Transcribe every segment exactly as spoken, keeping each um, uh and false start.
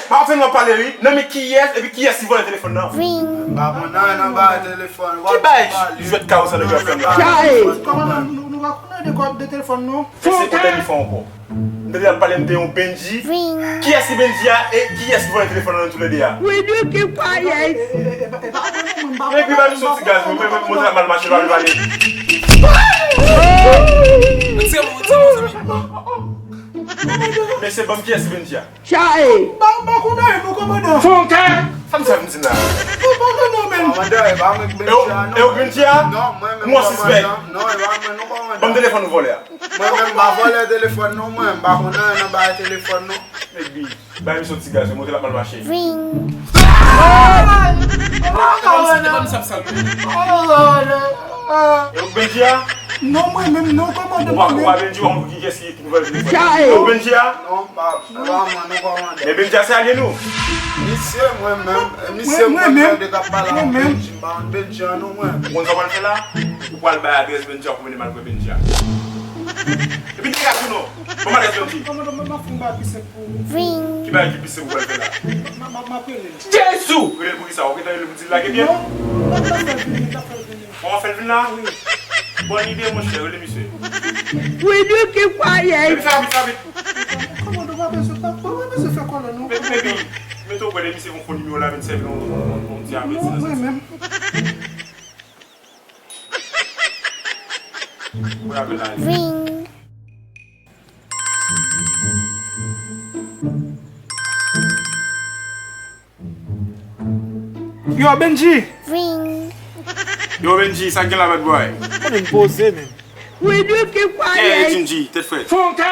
Pa fè nou pale wi. Nan men kiyès, epi kiyès ki vòlè telefòn nan? M pa konn anyen nan bagay telefòn. Ki bagay jwèt kawo sa nèg yo ap fè la? Kòman nou, nou, nou pa konn anyen de kò-, de telefòn, non? Fè se kote li fè ankò. M tande l ap pale m de yon Bendji. Kiyès ki Bendji a e kiyès ki vòlè telefòn nan toulède a? We do keep quiet. Epi ba misye yon ti gaz, mwen, mwen, mwen, mwen, mal mache, pale, pale. Retire men w, retire men w, zanmi. Mesye, ban m kiyès ki Bendji a. Chae! Ba, ba, konnen, non, kòmandan. Fonka! Sa m sa vin di la? Ou pa konnen, men. Kòmandan, e pa mwen ki Bendji a, non. E ou Bendji a? Non, mwen menm kòmandan. Mwen sispèk. Non, e pa mwen, non, kòmandan. Ban m telefòn ou vòlè a. Mwen menm, m pa vòlè telefòn, non, mwen. M pa konn anyen nan bagay telefòn, non. Epi, bay misye yon ti gaz, montre l ap mal mache. Ring. Ban m sa, ban m sa, sa. E ou Bendji a? Non, mwen menm, non, kòmandan. Ou pa, ou pa Bendji, ou pa konn kiyès ki Chae! Yo, Bendji a? Non, pa, pa mwen, non, kòmandan. Men Bendji a se alye nou. Misye, mwen menm, misye, mwen menm, mwen menm, de k ap pale avèk Bendji, m pa konn Bendji a, non, mwen. Ou konn sa w pral fè la? Ou pral bay adrès Bendji a pou mennen m al wè Bendji a. Epi degaj ou non. Ban m adrès Bendji. Kòmandan, m ap fè yon bagay pi senp pou ou. Ring. Ki bagay ki pi senp ou pral fè la? M ap, m ap, m ap rele l. Jezi! Rele l pou ki sa? Ou gentan rele l pou di l lage pye l? Non, non, m ap fè l vini, m ap fè l vini. Bon, w ap fè l vin la? Wi. Bòn ide, monchè, rele misye. We do keep quiet. Epi fè rapid, fè rapid. Kòmandan, pa bezwen, pa, pa bezwen fè kòlè, non. Epi, epi, mete w kwè de misye fon, fon nimewo la vin sèvi yon, yon, yon, yon ti apeti nan sèvis. Non, mwen menm. Ou rapel la. Ring. Yo, Bendji! Ring. Yo, Bendji, sa k gen la, bad boy? Konnen m poze, men. We do keep quiet. Hey, Bendji, tèt frèt. Fonka!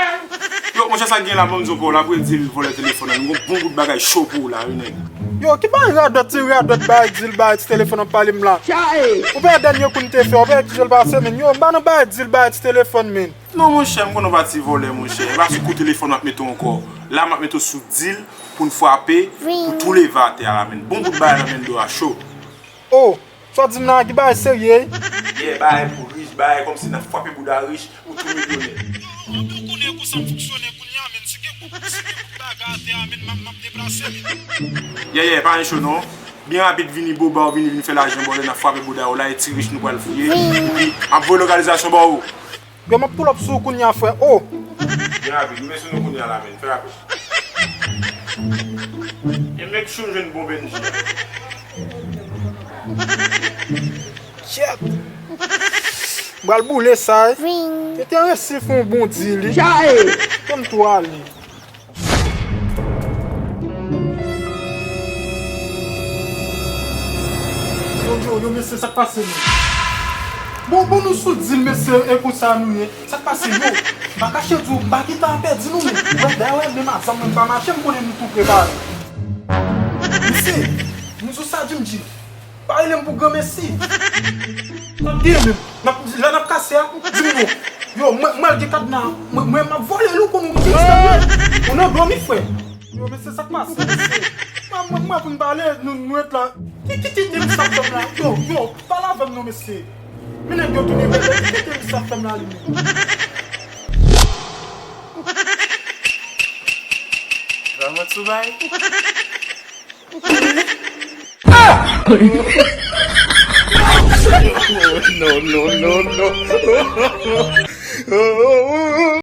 Yo, monchè, sa k gen la, ban m di w, Paul ap redi l vòlè telefòn nan. Nou gon bon bout bagay cho pou ou la, wi, nèg. Yo, ki bagay radòt, ti radòt, bagay di l, bagay ti telefòn nan pale m la? Chae! Ou pa dènye kou n te fè, ou pa ki jòl pase, men. Yo, m pa nan bagay di l, bagay ti telefòn, men. Non, monchè, m konnen w pa ti vòlè, monchè. E pa sou kou telefòn m ap mete w ankò. La, m ap mete w sou dil pou n frape, pou tou leve atè a la, men. Bon bout bagay nan men do a cho. Oh, sa w di m nan ki bagay serye? Yeah, bagay pou rich, bagay kòmsi n ap frape bouda rich, ou tou milyonè. Yo, ou konnen konsa m fonksyone kounye a, men. Si gen bout, si gen bout bagay atè a, men, m ap, m ap deplase, men. Yeah, yeah, pa gen cho non. Byen rapid, vini boba, ou vini, vin fè lajan, bòlè, n ap frape bouda yo la, e ti rich nou pral fouye. Epi, m ap voye lokalizasyon ba ou. Yo, m ap pull up sou ou kounye a, frè. Oh! Byen rapid, m vin sou nou kounye a la, men. Fè rapid. E make sure m jwenn bon Bendji. Kyèt! M pral boule sa, wi. Ring. Te te resi fè yon bon dil, wi. Chae! Kòm tou ale. Yo, yo, yo, mesye, sa k pase, men? Bon, bon, nou sou dil, mesye, e konsa nou ye. Sa k pase, yo? M pa kache di w, m pa gentan pèdi nou, men. Wè, dayè, wè, menm a zam mwen pa mache, m konnen nou tou prepare. Mesye, m di w sa, Jimji. Pa rele m pou granmesi. N ap gen menm. N ap, lè n ap kase a, di m non. Yo, mwen, mwen al gen kadna. Mwen, mwen, m ap vòlè l, ou konn ou gen istwa. Ou nan dòmi, frè. Yo, mesye, sa k pase, mesye? Mwen, mwen, mwen pou n pale, nou, nou ret la. Ki, ki, ki, ki timoun sa ap fè m la? Yo, yo, pale avè m non, mesye. Men nèg yo tounen bèbè. Ki, ki timoun sa ap fè m la, li menm? Vrèman sou bay? No, no, no, no.